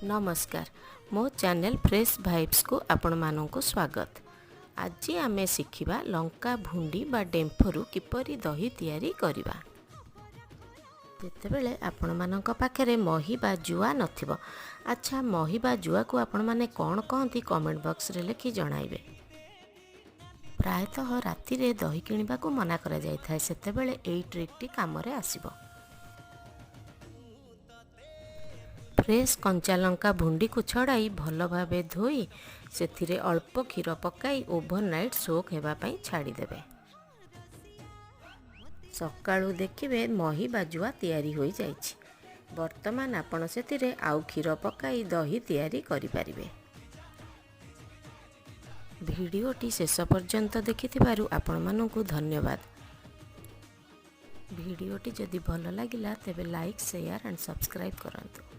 ନମସ୍କାର, ମୋ channel fresh ଭାଇବ୍ସକୁ ଆପଣମାନଙ୍କୁ ସ୍ୱାଗତ। ଆଜି ଆମେ ଶିଖିବା ଲଙ୍କା ଭୁଣ୍ଡି ବା ଡେମ୍ଫରୁ କିପରି ଦହି ତିଆରି କରିବା, ଯେତେବେଳେ ଆପଣମାନଙ୍କ ପାଖରେ ମହି ବା ଜୁଆ ନଥିବ। ଆଚ୍ଛା, ମହି ବା ଜୁଆକୁ ଆପଣମାନେ କ'ଣ କହନ୍ତି, କମେଣ୍ଟ ବକ୍ସରେ ଲେଖି ଜଣାଇବେ। ପ୍ରାୟତଃ ରାତିରେ ଦହି କିଣିବାକୁ ମନା କରାଯାଇଥାଏ। ସେତେବେଳେ ଏଇ ଟ୍ରିକ୍ଟି କାମରେ ଆସିବ। ଫ୍ରେଶ୍ କଞ୍ଚା ଲଙ୍କା ଭୁଣ୍ଡିକୁ ଛଡ଼ାଇ ଭଲ ଭାବେ ଧୋଇ ସେଥିରେ ଅଳ୍ପ କ୍ଷୀର ପକାଇ ଓଭରନାଇଟ୍ ସୋକ୍ ହେବା ପାଇଁ ଛାଡ଼ିଦେବେ। ସକାଳୁ ଦେଖିବେ ମହି ବା ଜୁଆ ତିଆରି ହୋଇଯାଇଛି। ବର୍ତ୍ତମାନ ଆପଣ ସେଥିରେ ଆଉ କ୍ଷୀର ପକାଇ ଦହି ତିଆରି କରିପାରିବେ। ଭିଡ଼ିଓଟି ଶେଷ ପର୍ଯ୍ୟନ୍ତ ଦେଖିଥିବାରୁ ଆପଣମାନଙ୍କୁ ଧନ୍ୟବାଦ। ଭିଡ଼ିଓଟି ଯଦି ଭଲ ଲାଗିଲା, ତେବେ ଲାଇକ୍, ସେୟାର ଆଣ୍ଡ ସବସ୍କ୍ରାଇବ୍ କରନ୍ତୁ।